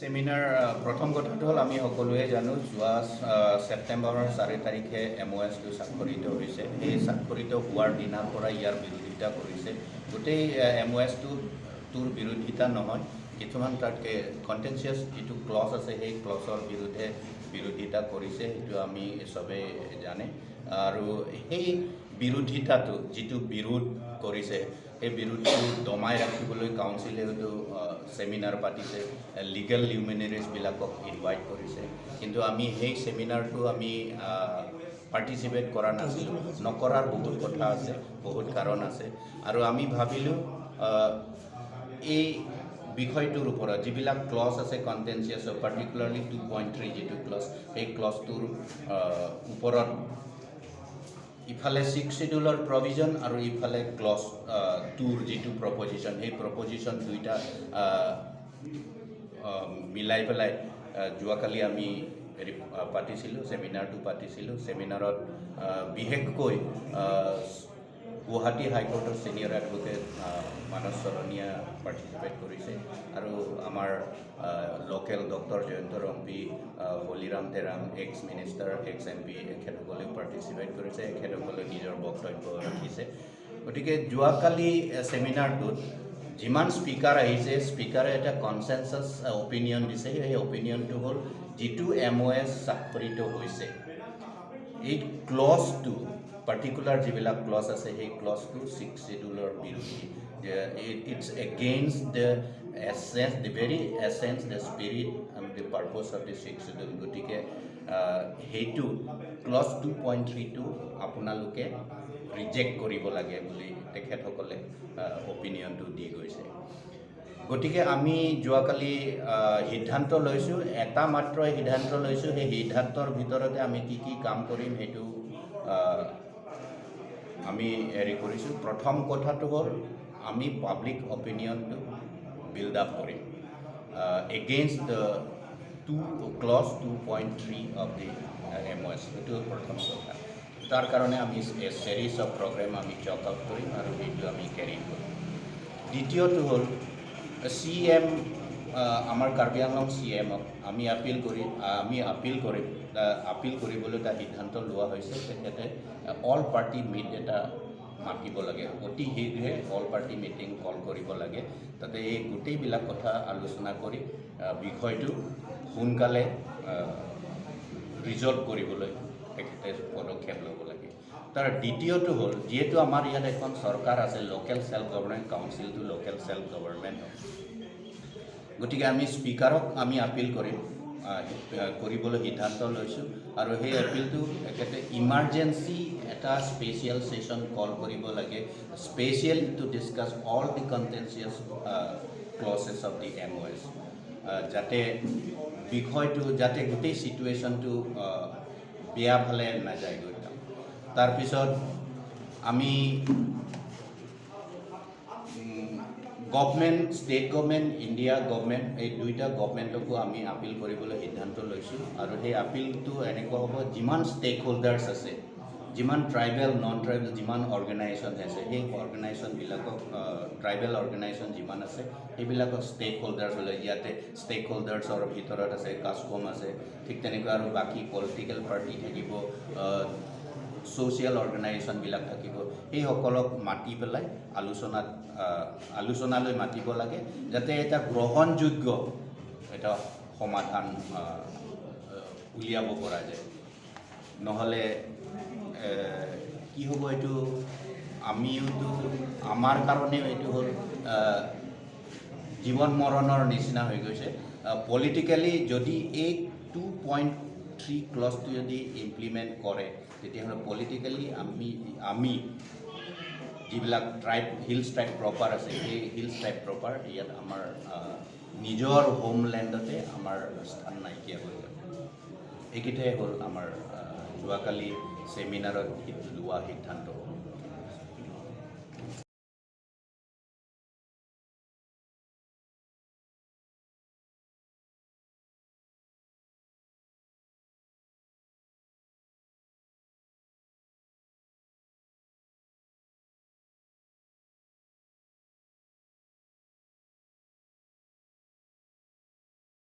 Seminar, প্ৰথম কথাটো হ'ল আমি সকলোৱে জানো, যোৱা ছেপ্টেম্বৰৰ 4 তাৰিখে এমঅ'এছটো স্বাক্ষৰিত হৈছে। সেই স্বাক্ষৰিত হোৱাৰ দিনাৰ পৰা ইয়াৰ বিৰোধিতা কৰিছে। গোটেই এমঅ'এছটো তোৰ বিৰোধিতা নহয়, কিছুমান তাতকৈ কণ্টেনচিয়াছ যিটো ক্লজ আছে, সেই ক্লজৰ বিৰুদ্ধে বিৰোধিতা কৰিছে, সেইটো আমি চবেই জানে। আৰু সেই বিৰোধিতাটো, যিটো বিৰোধ কৰিছে, সেই বিৰোধটো দমাই ৰাখিবলৈ কাউন্সিলেতো ছেমিনাৰ পাতিছে, লিগেল লিউমিনেৰিজবিলাকক ইনভাইট কৰিছে। কিন্তু আমি সেই ছেমিনাৰটো আমি পাৰ্টিচিপেট কৰা নাছিলোঁ। নকৰাৰ বহুত কথা আছে, বহুত কাৰণ আছে। আৰু আমি ভাবিলোঁ এই বিষয়টোৰ ওপৰত যিবিলাক ক্লজ আছে কণ্টেনচিয়াছ, পাৰ্টিকুলাৰলি 2.3 যিটো ক্লজ, সেই ক্লজটোৰ ওপৰত ইফালে ছিক্স চিডিউলৰ প্ৰভিজন আৰু ইফালে ক্লজ 2ৰ যিটো প্ৰপজিশ্যন, সেই প্ৰপজিশ্যন দুইটা মিলাই পেলাই যোৱাকালি আমি হেৰি পাতিছিলোঁ, ছেমিনাৰটো পাতিছিলোঁ। ছেমিনাৰত বিশেষকৈ গুৱাহাটী হাইকোৰ্টৰ senior advocate Manas Sharaniya participate কৰিছে আৰু আমাৰ local doctor Jayanta Rongpi, Holiram Terang, ex minister, ex MP, এখেতসকলেও পাৰ্টিচিপেট কৰিছে। এখেতসকলে নিজৰ বক্তব্য ৰাখিছে। গতিকে যোৱাকালি ছেমিনাৰটোত যিমান স্পীকাৰ আহিছে, স্পীকাৰে এটা কনচেনচাছ অপিনিয়ন দিছে। সেই অপিনিয়নটো হ'ল, যিটো এমঅ'এছ স্বাক্ষৰিত হৈছে, এই ক্লজটো, পাৰ্টিকুলাৰ যিবিলাক ক্লজ আছে, সেই ক্লজটো ছিক্স চিডিউলৰ বিৰোধী। It's against the essence, the very essence, the spirit, the purpose of the Sixth Schedule. গতিকে সেইটো ক্লজ 2.3টো আপোনালোকে ৰিজেক্ট কৰিব লাগে বুলি তেখেতসকলে অপিনিয়নটো দি গৈছে। গতিকে আমি যোৱাকালি সিদ্ধান্ত লৈছোঁ, এটা মাত্ৰ সিদ্ধান্ত লৈছোঁ। সেই সিদ্ধান্তৰ ভিতৰতে আমি কি কি কাম কৰিম, সেইটো আমি হেৰি কৰিছোঁ। প্ৰথম কথাটো হ'ল আমি পাব্লিক অপিনিয়নটো বিল্ড আপ কৰিম against the clause 2.3 of the MoS. সেইটো প্ৰথম কথা। তাৰ কাৰণে আমি এ ছেৰিজ অফ প্ৰগ্ৰেম আমি চক আউট কৰিম আৰু সেইটো আমি কেৰি কৰিম। দ্বিতীয়টো হ'ল চি এম, আমাৰ কাৰ্বি আংলং চি এমক আমি আপিল কৰিম। আপিল কৰিবলৈ এটা সিদ্ধান্ত লোৱা হৈছে। তেখেতে অল পাৰ্টি মিট এটা মাতিব লাগে, অতি শীঘ্ৰে অল পাৰ্টি মিটিং কল কৰিব লাগে। তাতে এই গোটেইবিলাক কথা আলোচনা কৰি বিষয়টো সোনকালে ৰিজল্ভ কৰিবলৈ তেখেতে পদক্ষেপ ল'ব লাগে। তাৰ দ্বিতীয়টো হ'ল, যিহেতু আমাৰ ইয়াত এখন চৰকাৰ আছে, লোকেল ছেল্ফ গভৰ্ণমেণ্ট কাউন্সিলটো লোকেল ছেল্ফ গভৰ্ণমেণ্ট হয়, গতিকে আমি স্পীকাৰক আমি আপিল কৰিম, কৰিবলৈ সিদ্ধান্ত লৈছোঁ। আৰু সেই এপিলটো তেখেতে ইমাৰ্জেঞ্চি এটা স্পেচিয়েল ছেশ্যন কল কৰিব লাগে, special to discuss all the contentious clauses of the MoS, যাতে বিষয়টো, যাতে গোটেই চিটুৱেশ্যনটো বেয়া ফালে নাযায়গৈ। তাৰপিছত আমি government, state government, India government, এই দুইটা গভমেণ্টকো আমি আপিল কৰিবলৈ সিদ্ধান্ত লৈছোঁ। আৰু সেই আপিলটো এনেকুৱা হ'ব, যিমান ষ্টেক হোল্ডাৰ্ছ আছে, যিমান ট্ৰাইবেল, নন ট্ৰাইবেল যিমান অৰ্গেনাইজেশ্যন আছে, সেই অৰ্গেনাইজেশ্যনবিলাকক, ট্ৰাইবেল অৰ্গেনাইজেশ্যন যিমান আছে, সেইবিলাকক ষ্টেক হোল্ডাৰ্ছ হ'লে ইয়াতে ষ্টেক হোল্ডাৰ্ছৰ ভিতৰত আছে কাছকম আছে, ঠিক তেনেকুৱা আৰু বাকী পলিটিকেল পাৰ্টি থাকিব, ছ'চিয়েল অৰ্গেনাইজেশ্যনবিলাক থাকিব, সেইসকলক মাতি পেলাই আলোচনালৈ মাতিব লাগে, যাতে এটা গ্ৰহণযোগ্য এটা সমাধান আহ, আহ, উলিয়াব পৰা যায়। নহ'লে কি হ'ব, এইটো আমিওতো, আমাৰ কাৰণেও এইটো হ'ল জীৱন মৰণৰ নিচিনা হৈ গৈছে। পলিটিকেলি যদি এই 2.3 ক্লজটো যদি ইমপ্লিমেণ্ট কৰে, তেতিয়াহ'লে পলিটিকেলি আমি যিবিলাক ট্ৰাইব, হিলছ ট্ৰাইব প্ৰপাৰ আছে, সেই হিলছ ট্ৰাইব প্ৰপাৰ ইয়াত আমাৰ নিজৰ হোমলেণ্ডতে আমাৰ স্থান নাইকিয়া হৈ যাব। এইকেইটাই হ'ল আমাৰ যোৱাকালি ছেমিনাৰত লোৱা সিদ্ধান্ত।